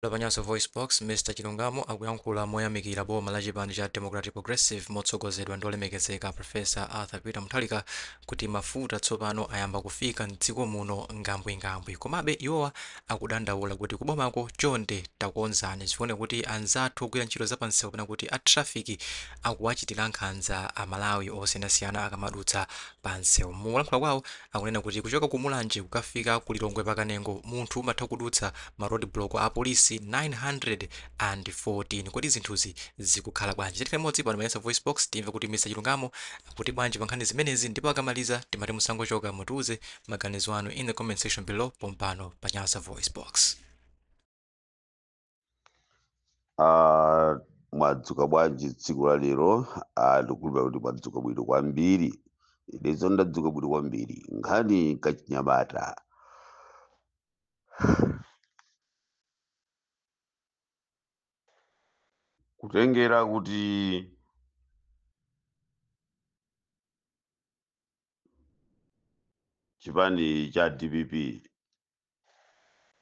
Pa Nyasa VoiceBox, Mr Chilungamo akuyankhula moyamikira boma la chipani cha Democratic Progressive motsogozedwa ndi olemekezeka Professor Arthur Peter Mutharika kuti mafuta tsopano ayamba kufika mdziko muno ngambwingambwi. Komabe iwowa akudandaula kuti kubomako chonde takonzani zikuoneka kuti anzathu ogwira ntchito za pansewu kapena kuti a traffic akuwachitira nkhanza a Malawi osiyanasiyana akamadutsa pa msewu. Mukulankhula kwawo akunena kuti kuchoka ku Mulanje kukafika ku Lilongwe pa Kanengo munthu umatha kudutsa ma road block a apolisi 914. Kodi zinthuzi zikukhala bwanji? Tikhale limodzi pano pa Nyasa VoiceBox timve kuti Mr Chilungamo akuti bwanji pa nkhani zimenezi ndipo akamaliza timati musangochoka mutiuze maganizo anu in the comment section below pompano pa Nyasa VoiceBox. Ah, mwadzuka bwanji tsiku la lero? Ah, ndikukhulupirira kuti mwadzuka bwino kwambiri. Inenso ndadzuka bwino kwambiri. Nkhani kachinyamata. Kutengera kuti chipani cha DPP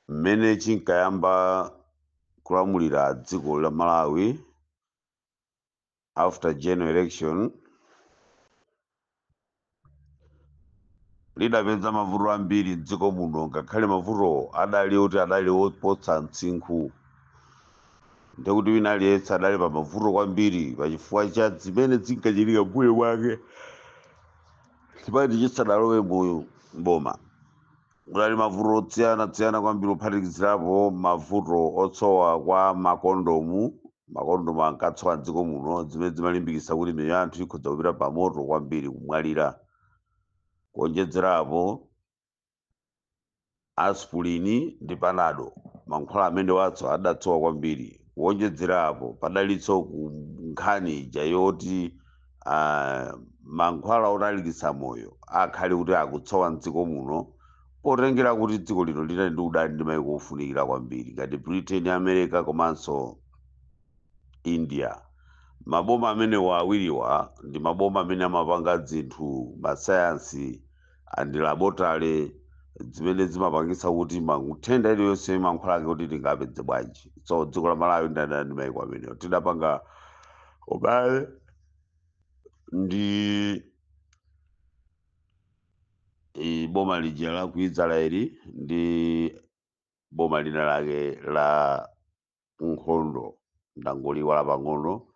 mmene chinkayamba kulamulira dziko la Malawi after general election lidapeza mavuto ambiri mdziko muno, ngakhale mavutowo adali oti adali oposa msinkhu, ndekuti wina aliyense adali pa mavuto kwambiri pachifukwa cha zimene zinkachitika mbuyo mwake chipani chisadalowe mu boma. Kudali mavuto osiyanasiyana kwambiri kuphatikizirapo mavuto otsowa kwa makondomu. Makondomu ankatsowa mdziko muno, zimene zimalimbikitsa kuti miyoyo ya anthu ikhoza kupita pamoto kwambiri, kumwalira. Kuonjezerapo aspirin ndi panado, mankhwala amenewatso adatsowa kwambiri. Kuonjezerapo padalinso nkhani ija yoti mankhwala otalikitsa moyo akhale kuti akutsowa mdziko muno, potengera kuti dziko lino linali ndi udani ndi maiko ofunikira kwambiri ngati Britain, America komanso India. Maboma amenewa awiriwa ndi maboma amene amapanga zinthu masayansi and laboratory zimene zimapangitsa kuti nthenda iliyonse mankhwala ake kuti tingapeze bwanji. So dziko la Malawi ndadana ndi maiko amenewa. Tidapanga ubale ndi boma lija la ku Israeli ndi boma lina lake la nkhondo, ndangoliwala pang'ono,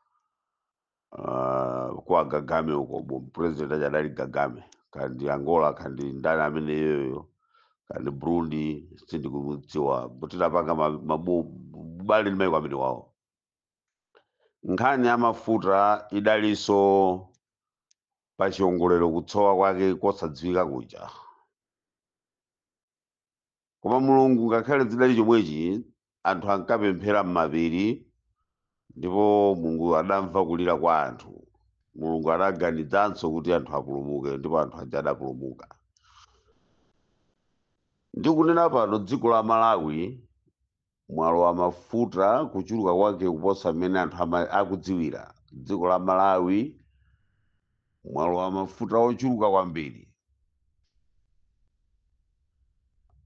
kwa Kagame uko, president aja adali Kagame, kandi Angola, kandi ndani amene iyoyo, kandi Burundi, sindikumudziwa. Tidapanga ubale ndi maiko amene wawo. Nkhani ya mafuta idalinso pa chiongolero, kutsowa kwake kosadziwika kuja. Koma Mulungu, ngakhale zidali chomwechi, anthu ankapemphera m'mapiri ndipo Mulungu adamva kulira kwa anthu. Mulungu adaganizanso kuti anthu apulumuke ndipo anthu aja adapulumuka. Ndikunena pano, dziko la Malawi mwalowa mafuta kuchuluka kwake kuposa mmene anthu akudziwira. Dziko la Malawi mwalowa mafuta ochuluka kwambiri.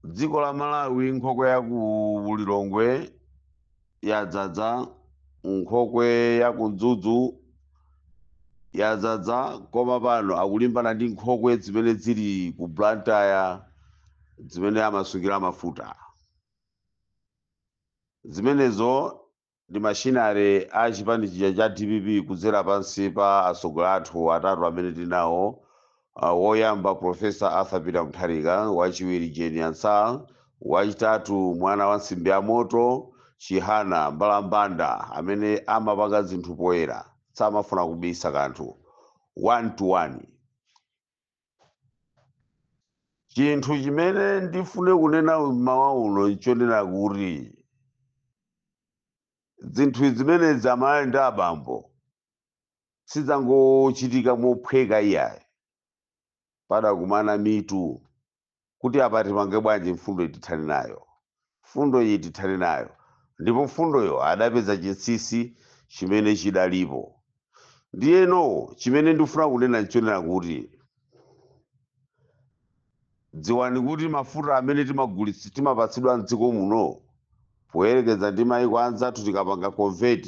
Dziko la Malawi, nkhokwe ya ku Lilongwe yadzadza, nkhokwe ya ku Mzuzu yadzadza, koma pano akulimbana ndi nkhokwe zimene zili ku Blantyre zimene amasungira mafuta. Zimenezo ndi machinery a chipani chija cha DPP kudzera pansi pa atsogoleri athu atatu amene tinawo: woyamba Professor Arthur Peter Mutharika, wachiwiri Jane Ansah, wachitatu mwana wa nsimbi ya moto Chihana Mbalambanda, amene amapanga zinthu poyera, samafuna kubisa kanthu, one to one. Chinthu chimene ndifune kunena mmawa uno nchonena kuti zinthu zimenezi, amayi ndi abambo, sizangochitika mophweka iyayi. Padakumana mitu kuti apa tipange bwanji, mfundo iyi tithane nayo, mfundo iyi tithane nayo, ndipo mfundoyo adapeza chinsinsi chimene chidalipo. Ndiyeno chimene ndifuna kunena nchonena kuti dziwani kuti mafuta amene timagulitsa, timapatsidwa mdziko muno Poyerekeza ndi maiko anzathu, tikapanga convert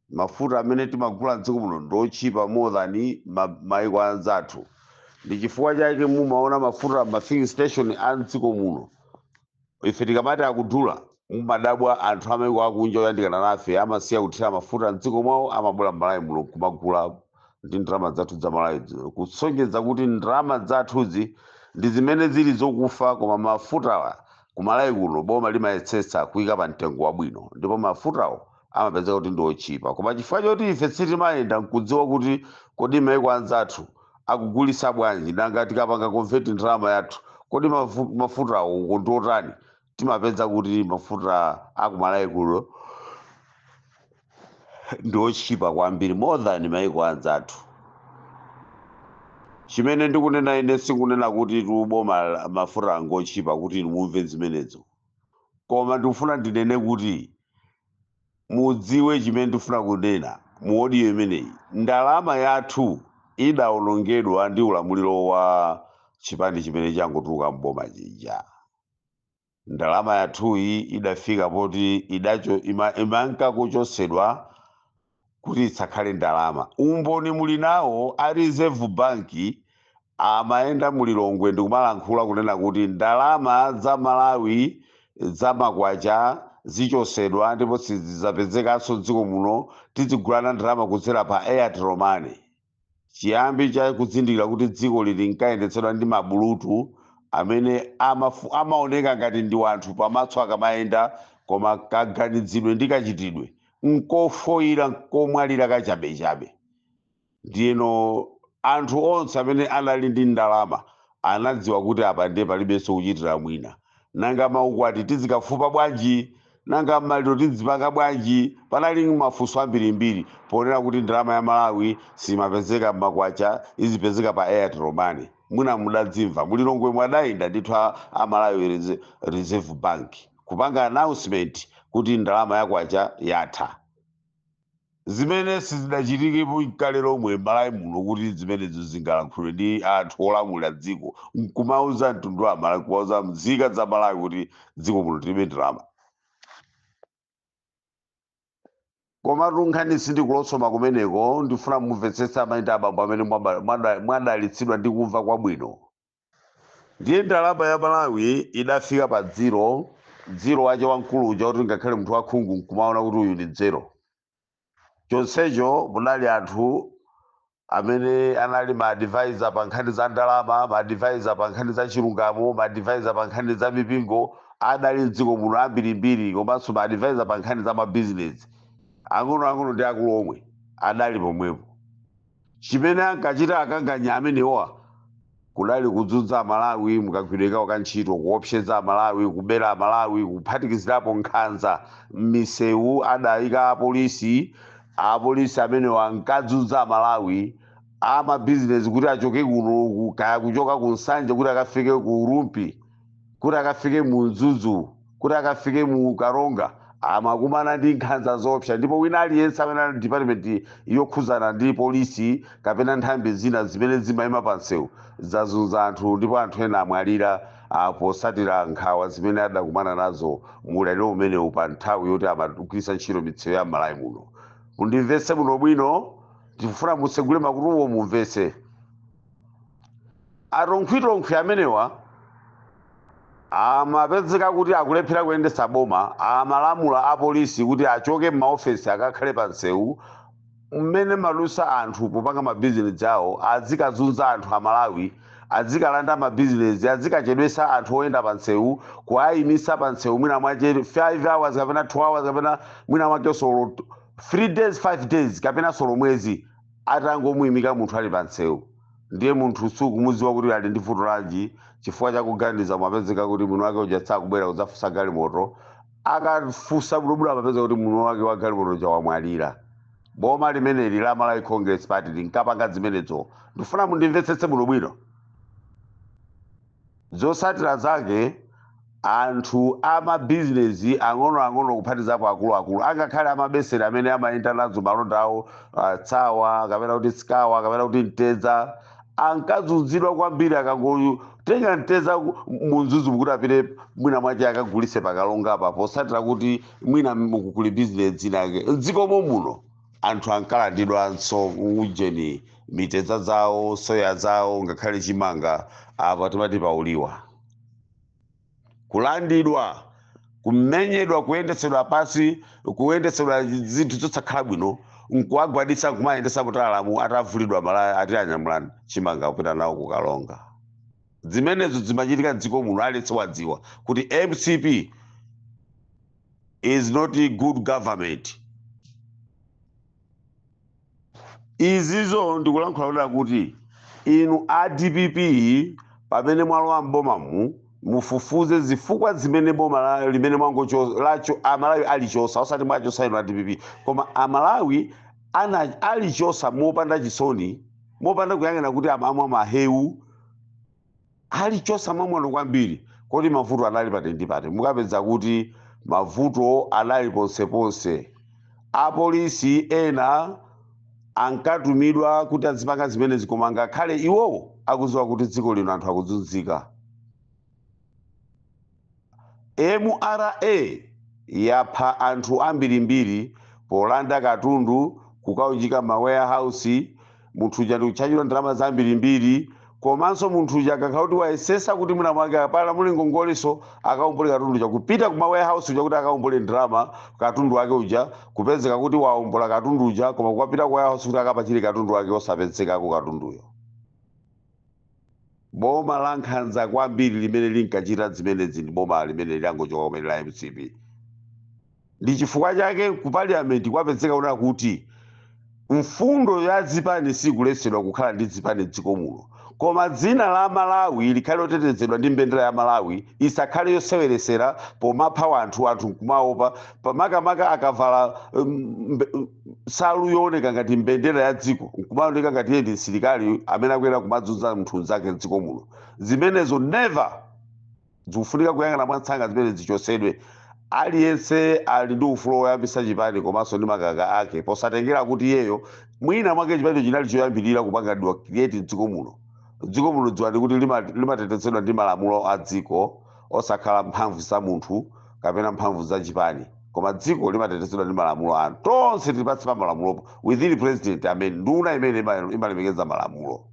mafuta amene timagula mdziko muno ndiochipa more than maiko anzathu. Ndi chifukwa chake mumaona mafuta ma filling station a mdziko muno, ife tikamati akudula, mumadabwa anthu amaiko akunja oyandikana nafe amasiya kuthira mafuta mdziko mwawo, amabwera m'Malawi muno kumagula ndi ndalama zathu za Malawi, kusonyeza kuti ndalama zathuzi ndi zimene zili zokufa. Koma mafutawa kumalawi kuno boma limayesetsa kuyika pa mtengo wabwino, ndipo mafutawo amapezeka kuti ndi ochipa. Koma chifukwa choti ife sitimayenda nkudziwa kuti kodi maiko anzathu akugulisa bwanji, nanga tikapanga convert ndalama yathu kodi mafutawo uko ndi otani, timapeza kuti mafuta akumalawi kuno ndi ochipa kwambiri more than maiko anzathu. Chimene ndikunena ine, sikunena kuti tuboma mafuta angochipa kuti inu mumve zimenezo, koma ndikufuna ndinene kuti mudziwe chimene ndikufuna kunena mu audio imeneyi. Ndalama yathu idawonongedwa ndi ulamuliro wa chipani chimene changotuluka mboma chija. Ndalama yathuyi idafika poti idacho imanka kuchosedwa kuti isakhale ndalama. Umboni muli nawo, a Reserve Bank amayenda mulilongwe ndikumalankhula kunena kuti ndalama za Malawi za makwacha zichosedwa ndipo sizidzapezekanso dziko muno, tizigulana ndalama kudzera pa Airtel Money. Chiyambi cha kuzindikira kuti dziko lili nkayendetsedwa ndi mabulutu amene amaoneka ngati ndi wanthu pamaso akamayenda, koma kaganizidwe ndi kachitidwe nkofoyira, nkomwalira kachabechabe. Ndiyeno anthu onse amene anali ndi ndalama anadziwa kuti apa ndiye palibenso kuchitira mwina. Nanga maukwati tizikafupa bwanji? Nanga maliro tizipanga bwanji? Panali mafunso ambirimbiri ponena kuti ndalama ya Malawi simapezeka m'makwacha, izipezeka pa Airtel Money. Mwina mudadzimva mulilongwe, mwadayenda ndithu a Malawi Reserve Bank kupanga announcement kuti ndalama yakwacha yatha, zimene sizidachitikepo kale lomwe m'Malawi muno kuti zimenezo zingalankhulwe ndi anthu olamulira dziko nkumauza mtundu wa Malawi, kumauza nzika za Malawi kuti dziko muno tilibe ndalama. Komatu nkhani sindikulosoma kumeneko. Ndifuna mumvetsetsa, amayi ndi abambo amene mwadalitsidwa ndi kumva kwabwino. Ndiye ndalama ya Malawi idafika pa zero, zero wache wamkulu uja kuti ngakhale munthu wakhungu nkumaona kuti uyu ndi zero. Chonsecho munali anthu amene anali ma advisor pa nkhani za ndalama, ma advisor pa nkhani za chilungamo, ma advisor pa nkhani za mipingo adali mdziko muno ambirimbiri, komanso ma advisor pa nkhani za mabizinesi ang'onoang'ono ndi akulu omwe adali pomwepo. Chimene ankachita akanganya amenewa kudali kudzudza Amalawi mukagwiridwe kawo ka ntchito, kuopseza Amalawi, kubera Amalawi, kuphatikizirapo nkhanza m'misewu. Adayika apolisi. Apolisi amenewa ankadzudza Amalawi amabizinesi kuti achoke kuno kaya kuchoka ku Nsanje kuti akafike ku Rumpi, kuti akafike mu Mzuzu, kuti akafike mu Karonga, amakumana ndi nkhanza zoopsa. Ndipo wina aliyense amene ali department yokhuzana ndi polisi kapena nthambi zina zimene zimayima pa msewu zazunza anthu, ndipo anthu ena amwalira posatira nkhawa zimene adakumana nazo mu ulendo umenewu pa nthawi yoti amagwiritsa ntchito misewu ya m'Malawi muno. Mundimvetse bwino bwino, ndikufuna mutsegule makutuwo mumvetse. Atonkhwitonkhwi amenewa amapezeka kuti akulephera kuyendetsa boma, amalamula apolisi kuti achoke m'maofesi akakhale pa msewu mmene malusa anthu popanga mabizinesi awo, azikazunza anthu Amalawi, azikalanda mabizinesi, azikachedwesa anthu oyenda pa msewu, kuayimisa pa msewu mwina mwache 5 hours kapena 2 hours kapena mwina mwake solo 3 days, 5 days kapena solo mwezi, atangomuyimika munthu ali pa msewu. Ndiye munthu sukumudziwa kuti ali ndi vuto lanji, chifukwa chakuganiza mwapezeka kuti mwini wake uja sakubwera kudzafunsa galimoto. Akafunsa bwinobwino amapeza kuti mwini wake wa galimoto uja wamwalira. Boma limeneli la Malawi Congress Party linkapanga zimenezo. Ndifuna mundimvetsetse bwinobwino. Zotsatira zake, anthu amabizinesi ang'onoang'ono kuphatizapo akuluakulu, angakhale amabesera amene amayenda nazo malonda awo, tsawa kapena kuti sikawa kapena kuti mtedza, ankazunzidwa kwambiri. Akangotengedwa Kutenga mteza mu Mzuzu kuti apite mwina mwache akagulise paKalonga apa, posatira kuti mwina kuli bizinesi inake mdzikomo muno. Anthu ankalandidwanso ujeni, mitedza zawo, soya zawo, ngakhale chimanga apa timati pauliwa, kulandidwa, kumenyedwa, kuyendetsedwa pasi, kuyendetsedwa zinthu zosakhala bwino, nkuwagwaditsa, nkumayendetsa mutalamu atavulidwa malaya, ati anyamula chimanga kupita nawo kuKalonga. Zimenezo zimachitika mdziko muno. Aliyense wadziwa kuti MCP is not a good government. Izizo ndikulankhula kuti inu a DPP, pamene mwalowa m'bomamu, mufufuze zifukwa zimene boma limene mwangocho lacho Amalawi alichosa, osati mwachosa inu a DPP, koma Amalawi ana alichosa mopanda chisoni, mopanda kuyang'ana kuti amamwa mahewu, alichosa mwamwano kwambiri. Kodi mavuto anali pati ndi pati? Mukapeza kuti mavuto anali ponseponse. Apolisi ena ankatumidwa kuti azipanga zimenezi, koma ngakhale iwowo akudziwa kuti dziko lino anthu akuzunzika. MRA yapha anthu ambirimbiri polanda katundu, kukaunjika ma warehouse. Munthu uja ndikutchajidwa ndalama zambirimbiri, komanso munthu uja akakhala kuti wayesesa kuti mwina mwake apala muli ngongoleso, akaombole katundu uja, kupita kuma warehouse uja kuti akaombole ndalama katundu wake uja, kupezeka kuti waombola katundu uja, koma kukapita ku warehouse kuti akapachire katundu wake, osapezekako katunduyo. Boma la nkhanza kwambiri limene linkachita zimenezi ndi boma limene langochoka kumene la MCP. Ndi chifukwa chake ku parliament kwapezeka kunena kuti mfundo ya zipani sikuletsedwa kukhala ndi zipani dziko muno, koma dzina la Malawi likhale lotetezedwa ndi mbendera ya Malawi isakhale yoseweresera pomapha wanthu, anthu nkumaopa, pamakamaka akavala nsalu yooneka ngati mbendera ya dziko, nkumaoneka ngati iye ndi msilikali amene akuyera kumadzunza munthu mnzake mdziko muno. Zimenezo never, zikufunika kuyang'ana mwansanga zimene zichosedwe. Aliyense ali ndi ufulu woyambisa chipani komanso ndi makaka ake, posatengera kuti iyeyo mwina mwake chipanicho chinali choyambirira kupangidwa create mdziko muno. Dziko muno, dziwani kuti limatetezedwa ndi malamulo a dziko, osakhala mphamvu za munthu kapena mphamvu za chipani, koma dziko limatetezedwa ndi malamulo. Anthu tonse tili pansi pa malamulopo, within president amene nduna imene imalemekeza malamulo.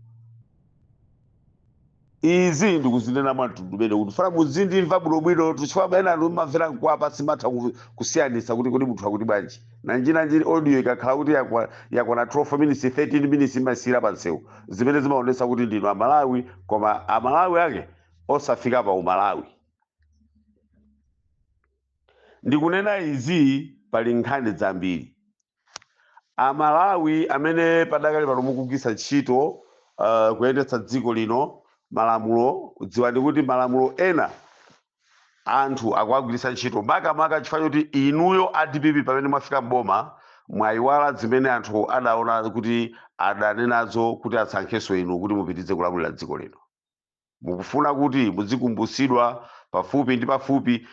Izi ndikuzinena mwamtundu umene kuti fana muzindimva bwinobwino, chifukwa ena anthu mumamvera mkwapa, simatha kusiyanitsa kuti kodi munthu akuti bwanji. Nanjinanji audio ikakhala kuti yakwana 12 minutes, 13 minutes, imasiyira pansewu, zimene zimaonetsa kuti ndinu Amalawi, koma Amalawi ake osafika pa umalawi. Ndikunena izi, pali nkhani zambiri. Amalawi amene padakali pano mukugwiritsa ntchito kuyendetsa dziko lino malamulo, dziwani kuti malamulo ena anthu akuagwiritsa ntchito makamaka chifukwa choti inuyo a DPP, pamene mwafika mboma, mwayiwala zimene anthu adaona kuti adanenazo kuti asankhenso inu kuti mupitirize kulamulira dziko lino. Mukufuna kuti muzikumbusidwa pafupi ndi pafupi.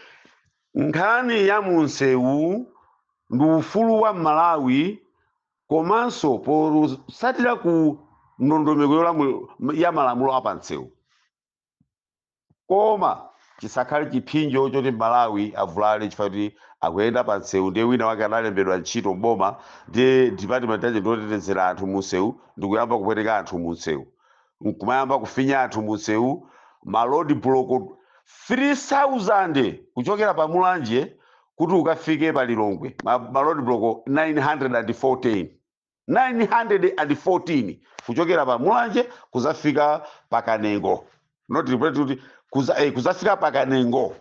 Nkhani ya munsewu ndi ufulu wa Malawi, komanso posatira ku ndondomeko ya malamulo apansewu, koma chisakhale chipsinjo choti Malawi avulale chifukwa kuti akuyenda pansewu. Ndiye wina wake analembedwa ntchito mboma, ndiye department yache ndiotetezera anthu munsewu, ndikuyamba kupweteka anthu munsewu, nkumayamba kufinya anthu munsewu. Ma road block 3000 kuchokera pa Mulanje kuti ukafike pa Lilongwe, ma road block 914, 914 kuchokera pa Mulanje kuzafika pa Kanengo, not kuti kuzafika pa Kanengo,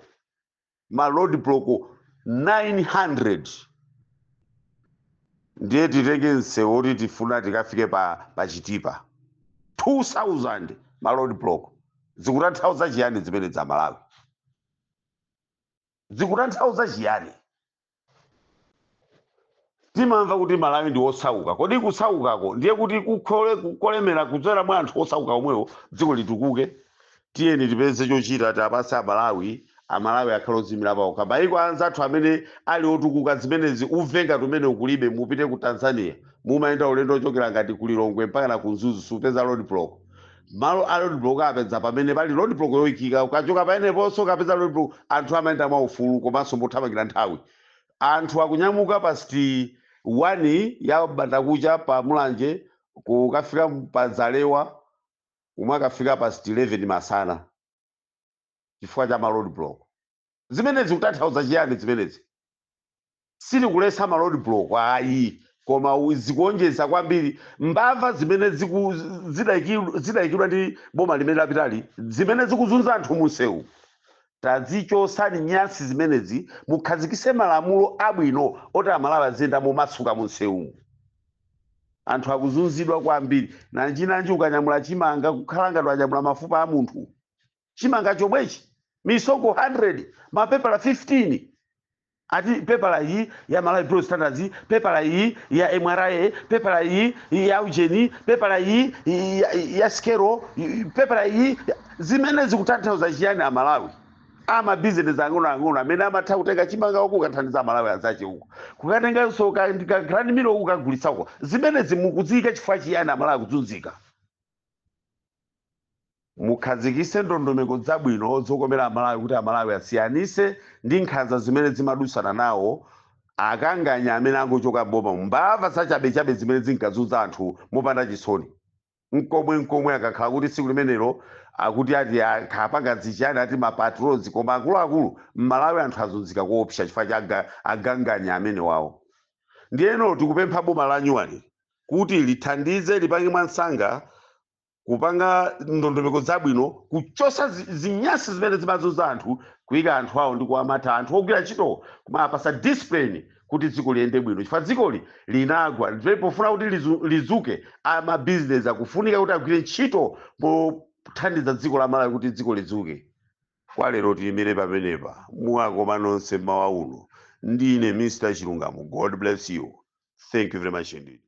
ma road block 900. Ndiye titenge msewu woti tifuna tikafike pa Chitipa, 2000 ma road block. Zikutanthauza chiyani zimene za Malawi? Zikutanthauza chiyani? Timamva kuti Malawi ndi wosauka. Kodi kusaukako ndiye kuti kukhole kukolemera kudzera mwa anthu osauka omwewo dziko litukuke? Tiyeni tipeze chochita, tiapase Amalawi, Amalawi akhale ozimira paokha. Maiko anzathu amene ali otukuka, zimenezi umve ngati umene ukulibe. Mupite ku Tanzania, mumayenda ulendo ochokera ngati ku Lilongwe mpaka na ku Mzuzu, supeza road block. Malo a road block apeza pamene pali road block yoyikika. Ukachoka pameneponso ukapeza road block. Anthu amayenda mwaufulu komanso mothamangira nthawi. Anthu akunyamuka past 1 ya bandakucha pa Mulanje kukafika pa Zalewa, umwe akafika past 11 masana chifukwa cha ma road block. Zimenezi kutanthauza chiyani? Zimenezi sitikulesa ma road block ayi, koma zikuonjeza kwambiri mbava zimene zidayikidwa ndi boma limene lapitali, zimene zikuzunza anthu munsewu. Tazichosani nyasi zimenezi, mukhazikise malamulo abwino oti Amalawi aziyenda momasuka munsewu. Anthu akuzunzidwa kwambiri. Nanjinanji ukanyamula chimanga, kukhala ngati wanyamula mafupa a munthu. Chimanga chomwechi misonkho 100, mapepala 15, ati pepala iyi ya Malawi Bureau Standards, pepala iyi ya MRA, pepala iyi ya ujeni, pepala iyi ya skero, pepala iyi. Zimene zikutanthauza chiyani, Amalawi? Amabizinesi ang'onoang'ono amene amatha kutenga chimanga uku kukathandiza Amalawi anzache uku, kukatenganso ka grand meal uku kukagulitsako, zimenezi mukuziyika chifukwa chiyani? Amalawi akuzunzika. Mukhazikise ndondomeko zabwino zokomera Amalawi kuti Amalawi asiyanise ndi nkhanza zimene zimadusana nawo akanganya amene angochoka boma, mbava zachabechabe zimene zinkazunza anthu mopanda chisoni nkomwe nkomwe. Akakhala kuti tsiku limenelo akuti ati akhapanga zichani, ati ma patrols, koma akuluakulu, Mmalawi anthu azunzika kuopsa chifukwa cha aganganya amene wawo. Ndiyeno tikupempha boma la nyuwani kuti lithandize, lipange mwansanga kupanga ndondomeko zabwino kuchosa zinyasi zimene zimazunza anthu, kuyika anthu awo ndi kuwamata anthu ogwira ntchito, kumapasa discipline kuti dziko liyende bwino, chifukwa dzikoli linagwa. Ndipo pofuna kuti lizuke, amabizinesi akufunika kuti agwire ntchito pothandiza dziko la Malawi kuti dziko lizuke. Kwa lero tiyimire pamenepa. Mwakoma nonse mmawa uno. Ndine Mr Chilungamo. God bless you. Thank you very much indeed.